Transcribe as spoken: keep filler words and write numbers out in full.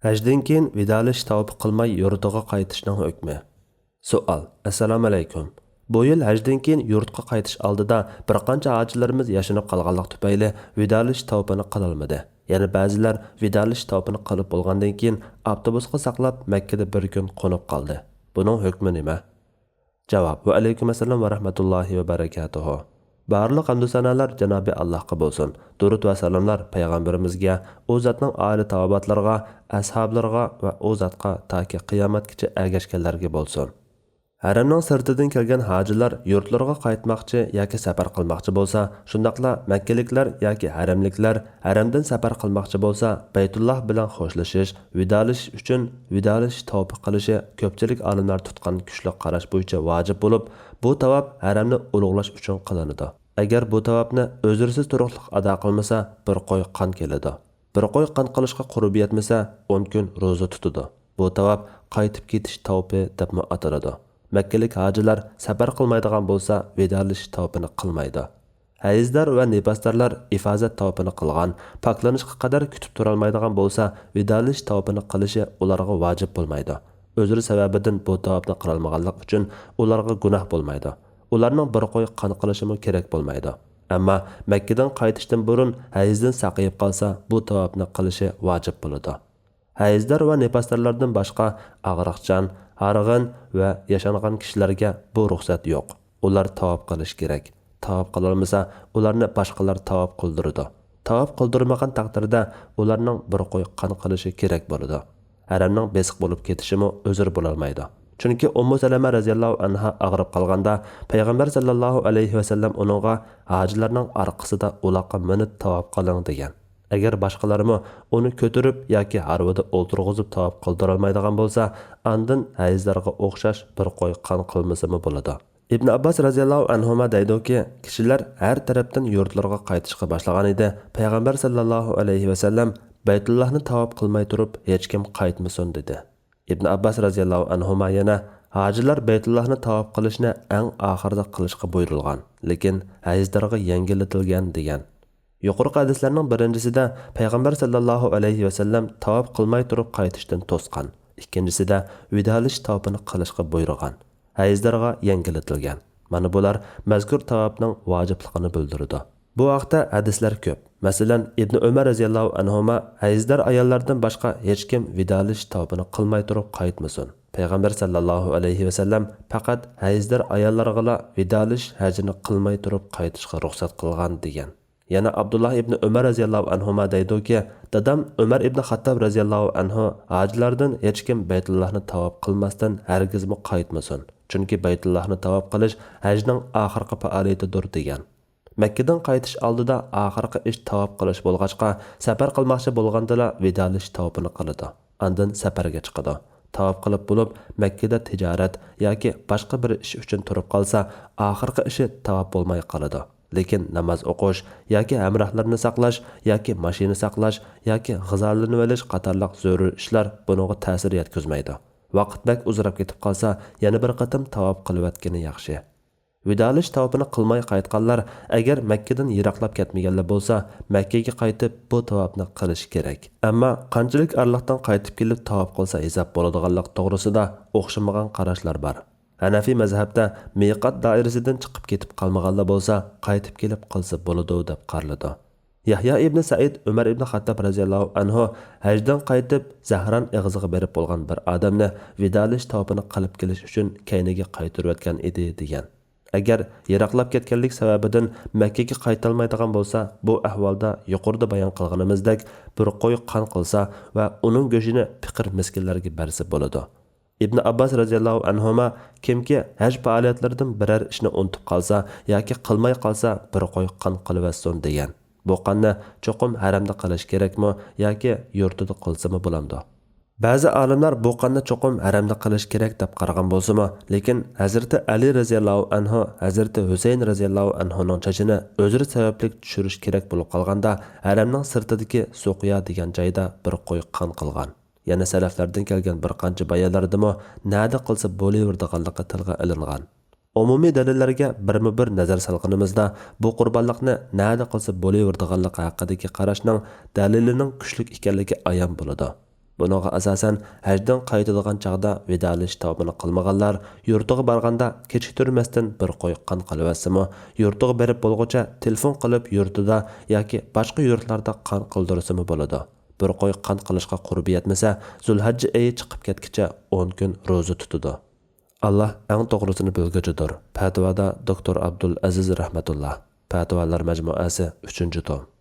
ھەجدىن كېيىن ۋىدالىشىش تاۋىپى قىلماي يۇرتىغا قايتىشنىڭ ھۆكمى. سوئال: ئەسسالامۇئەلەيكۇم. بۇ يىل ھەجدىن كېيىن يۇرتقا قايتىش ئالدىدا بىر قانچە ھاجىلىرىمىز ياشىنىپ قالغانلىق تۈپەيلى ۋىدالىشىش تاۋىپىنى قىلالمىدى. يەنە بەزىلەر ۋىدالىشىش تاۋىپىنى قىلىپ بولغاندىن كېيىن ئاپتوبۇسقا ساقلاپ مەككىدە بىر كۈن قونۇپ قالدى. بۇنىڭ ھۆكمى نېمە؟ جاۋاب: ۋەئەلەيكۇم ئەسسالام ۋە رەھمەتۇللاھى ۋە بەرەكاتۇھۇ. بارلىق ھەمدۇ سانالار جانابى ئاللاھقا بولسۇن. دۇرۇت ۋە سالاملار پەيغەمبىرىمىزگە، ئۇ زاتنىڭ ئائىلە تاۋابىئاتلىرىغا، ئەسھابلىرىغا ۋە ئۇ زاتقا تاكى قىيامەتكىچە ئەگەشكەنلەرگە بولسۇن. ھەرەمنىڭ سىرتىدىن كەلگەن ھاجىلار يۇرتلىرىغا قايتماقچى ياكى سەپەر قىلماقچى بولسا، شۇنداقلا مەككىلىكلەر ياكى ھەرەملىكلەر ھەرەمدىن سەپەر قىلماقچى بولسا، بەيتۇللاھ بىلەن خوشلىشىش، ۋىدالىشىش ئۈچۈن ۋىدالىشىش تاۋپى قىلىشى كۆپچىلىك ئالىملار تۇتقان كۈچلۈك قاراش بويىچە ۋاجىپ بولۇپ، بۇ تاۋاپ ھەرەمنى ئۇلۇغلاش ئۈچۈن قىلىنىدۇ. ئەگەر بۇ تاۋاپنى ئۈزرىسىز تۇرۇقلۇق ئادا قىلمىسا، بىر قوي قان كېلىدۇ. بىر قوي قان قىلىشقا قۇربى يەتمىسە، ئون كۈن روزا تۇتىدۇ. بۇ تاۋاپ قايتىپ كېتىش تاۋپى دەپمۇ ئاتىلىدۇ. مەككىلىك ھاجىلار سەپەر قىلمايدىغان بولسا، ۋىدالىشىش تاۋپىنى قىلمايدۇ. ھەيزدار ۋە نىپاسدارلار ئىفازەت تاۋپىنى قىلغان، پاكلىنىشقا قەدەر كۈتۈپ تۇرالمايدىغان بولسا، ۋىدالىشىش تاۋپىنى قىلىشى ئۇلارغا ۋاجىپ بولمايدۇ. ئۆزرى سەۋەبىدىن بۇ تاۋاپنى قىلالمىغانلىق ئۈچۈن ئۇلارغا گۇناھ بولمايدۇ. ئۇلارنىڭ بىر قوي قان قىلىشىمۇ كېرەك بولمايدۇ. ئەمما مەككىدىن قايتىشتىن بۇرۇن ھەيزدىن ساقىيىپ قالسا، بۇ تاۋاپنى قىلىشى ۋاجىپ بولىدۇ. ھەيزدار ۋە نىپاسدارلاردىن باشقا ئاغرىقچان، ھارغىن ۋە ياشانغان كىشىلەرگە بۇ رۇخسەت يوق. ئۇلار تاۋاپ قىلىشى كېرەك. تاۋاپ قىلالمىسا، ئۇلارنى باشقىلار تاۋاپ قىلدۇرىدۇ. تاۋاپ قىلدۇرمىغان تەقدىردە، ئۇلارنىڭ بىر قوي قان قىلىشى كېرەك بولىدۇ. ھەرەمنىڭ بېسىق بولۇپ كېتىشىمۇ ئۆزرە بولالمايدۇ. چۈنكى ئۇممۇ سەلەمە رەزىياللاھۇ ئەنھا ئاغرىپ قالغاندا، پەيغەمبەر سەللەللاھۇ ئەلەيھى ۋەسەللەم ئۇنىڭغا، ھاجىلارنىڭ ئارقىسىدا ئۇلاققا مىنىپ تاۋاپ قىلىڭ، دېگەن. ئەگەر باشقىلارمۇ ئۇنى كۆتۈرۈپ ياكى ھارۋىدا ئولتۇرغۇزۇپ تاۋاپ قىلدۇرالمايدىغان بولسا، ئاندىن ھەيزلارغا ئوخشاش بىر قوي قان قىلمىسىمۇ بولىدۇ. ئىبن ئابباس رەزىياللاھۇ ئەنھۇما دەيدۇكى، كىشىلەر ھەر تەرەپتىن يۇرتلىرىغا قايتىشقا باشلىغانىدى، پەيغەمبەر سەللەللاھۇ ئەلەيھى ۋەسەللەم، بەيتۇللاھنى تاۋاپ قىلماي تۇرۇپ ھېچكىم قايتمىسۇن، دېدى. ئىبن ئابباس رەزىياللاھۇ ئەنھۇما يەنە، ھاجىلار بەيتۇللاھنى تاۋاپ قىلىشنى ئەڭ ئاخىرىدا قىلىشقا بۇيرۇلغان، لېكىن ھەيزلارغا يەڭگىللىتىلگەن، دېگەن. يۇقىرىقى ھەدىسلەرنىڭ بىرىنچىسىدە پەيغەمبەر سەللەللاھۇ ئەلەيھى ۋەسەللەم تاۋاپ قىلماي تۇرۇپ قايتىشتىن توسقان، ئىككىنچىسىدە ۋىدالىشىش تاۋپىنى قىلىشقا بۇيرۇغان، ھەيزلارغا يەڭگىللىتىلگەن. مانا بۇلار مەزكۇر تاۋاپنىڭ ۋاجىپلىقىنى بىلدۈرىدۇ. بۇ ھەقتە ھەدىسلەر كۆپ. مەسىلەن، ئىبنى ئۆمەر رەزىياللاھۇ ئەنھۇما، ھەيزدار ئاياللاردىن باشقا ھېچكىم ۋىدالىشىش تاۋپىنى قىلماي تۇرۇپ قايتمىسۇن. پەيغەمبەر سەللەللاھۇ ئەلەيھى ۋەسەللەم پەقەت ھەيزدار ئاياللارغىلا ۋىدالىشىش ھەجىنى قىلماي تۇرۇپ قايتىشقا رۇخسەت قىلغان، دېگەن. يەنە ئابدۇللا ئىبنى ئۆمەر رەزىياللاھۇ ئەنھۇما دەيدۇكى، دادام ئۆمەر ئىبنى خاتتاب رەزىياللاھۇ ئەنھۇ، ھاجىلاردىن ھېچكىم بەيتۇللاھنى تاۋاپ قىلماستىن ھەرگىزمۇ قايتمىسۇن، چۈنكى بەيتۇللاھنى تاۋاپ قىلىش ھەجنىڭ ئاخىرقى پائالىيىتىدۇر، دېگەن. مەككىدىن قايتىش ئالدىدا ئاخىرقى ئىش تاۋاپ قىلىش بولغاچقا، سەپەر قىلماقچى بولغاندىلا ۋىدالىشىش تاۋپىنى قىلىدۇ. ئاندىن سەپەرگە چىقىدۇ. تاۋاپ قىلىپ بولۇپ، مەككىدە تىجارەت ياكى باشقا بىر ئىش ئۈچۈن تۇرۇپ قالسا، ئاخىرقى ئىشى تاۋاپ بولماي قالىدۇ. لېكىن ناماز ئوقۇش ياكى ھەمراھلىرىنى ساقلاش ياكى ماشىنا ساقلاش ياكى غىزالىنىۋېلىش قاتارلىق زۆرۈر ئىشلار بۇنىڭغا تەسىر يەتكۈزمەيدۇ. ۋاقىت بەك ئۇزىراپ كېتىپ قالسا، يەنە بىر قېتىم تاۋاپ قىلىۋەتكىنى ياخشى. ۋىدالىشىش تاۋپىنى قىلماي قايتقانلار ئەگەر مەككىدىن يىراقلاپ كەتمىگەنلا بولسا، مەككىگە قايتىپ بۇ تاۋاپنى قىلىشى كېرەك. ئەمما قانچىلىك ئارىلىقتىن قايتىپ كېلىپ تاۋاپ قىلسا ھېساب بولىدىغانلىق توغرىسىدا ئوخشىمىغان قاراشلار بار. ھەنەفىي مەزھەپتە مىقات دائىرىسىدىن چىقىپ كېتىپ قالمىغانلا بولسا، قايتىپ كېلىپ قىلسا بولىدۇ، دەپ قارىلىدۇ. يەھيا ئىبنى سەئىد ئۆمەر ئىبنى خاتتاب رەزىياللاھۇ ئەنھۇ ھەجدىن قايتىپ، زەھران ئېغىزىغا بېرىپ بولغان بىر ئادەمنى ۋىدالىشىش تاۋپىنى قىلىپ كېلىش ئۈچۈن كەينىگە قايتۇرۇۋەتكەن ئىدى، دېگەن. ئەگەر يىراقلاپ كەتكەنلىك سەۋەبىدىن مەككىگە قايتالمايدىغان بولسا، بۇ ئەھۋالدا يۇقىرىدا بايان قىلغىنىمىزدەك بىر قوي قان قىلسا ۋە ئۇنىڭ گۆشىنى پېقىر مىسكىنلەرگە بەرسە بولىدۇ. ئىبنى ئابباس رەزىياللاھۇ ئەنھۇما، كىمكى ھەج پائالىيەتلىرىدىن بىرەر ئىشنى ئۇنتۇپ قالسا ياكى قىلماي قالسا، بىر قوي قان قىلىۋەتسۇن، دېگەن. بۇ قاننى چوقۇم ھەرەمدە قىلىش كېرەكمۇ ياكى يۇرتىدا قىلسىمۇ بولامدۇ؟ بەزى ئالىملار بۇ قاننى چوقۇم ھەرەمدە قىلىش كېرەك دەپ قارىغان بولسىمۇ، لېكىن ھەزرىتى ئەلى رەزىياللاھۇ ئەنھۇ، ھەزرىتى ھۈسەيىن رەزىياللاھۇ ئەنھۇنىڭ چېچىنى ئۆزرە سەۋەبلىك چۈشۈرۈش كېرەك بولۇپ قالغاندا، ھەرەمنىڭ سىرتىدىكى سۇقيا دېگەن جايدا بىر قوي قان قىلغان. يەنە سەلەفلەردىن كەلگەن بىر قانچە بايانلاردىمۇ نەدە قىلسا بولۇۋېرىدىغانلىقى تىلغا ئېلىنغان. ئومۇمىي دەلىللەرگە بىرمۇ بىر نەزەر سالغىنىمىزدا، بۇ قۇربانلىقنى نەدە قىلسا بولۇۋېرىدىغانلىقى ھەققىدىكى قاراشنىڭ دەلىلىنىڭ كۈچلۈك ئىكەنلىكى ئايان بولىدۇ. بۇنىڭغا ئاساسەن، ھەجدىن قايتىدىغان چاغدا ۋىدالىشىش تاۋىپىنى قىلمىغانلار يۇرتىغا بارغاندا كېچىكتۈرمەستىن بىر قوي قان قىلىۋەتسىمۇ، يۇرتىغا بېرىپ بولغۇچە تېلېفون قىلىپ يۇرتىدا ياكى باشقا يۇرتلاردا قان قىلدۇرسىمۇ بولىدۇ. بىر قوي قان قىلىشقا قۇربى يەتمىسە، زۇلھەججە ئېيى چىقىپ كەتكىچە ئون كۈن روزا تۇتىدۇ. ئاللا ئەڭ توغرىسىنى بىلگۈچىدۇر. پەتىۋادا دوكتور ئابدۇل ئەزىز رەھمەتۇللا. پەتىۋالار مەجمۇئەسى، ئۈچىنچى توم.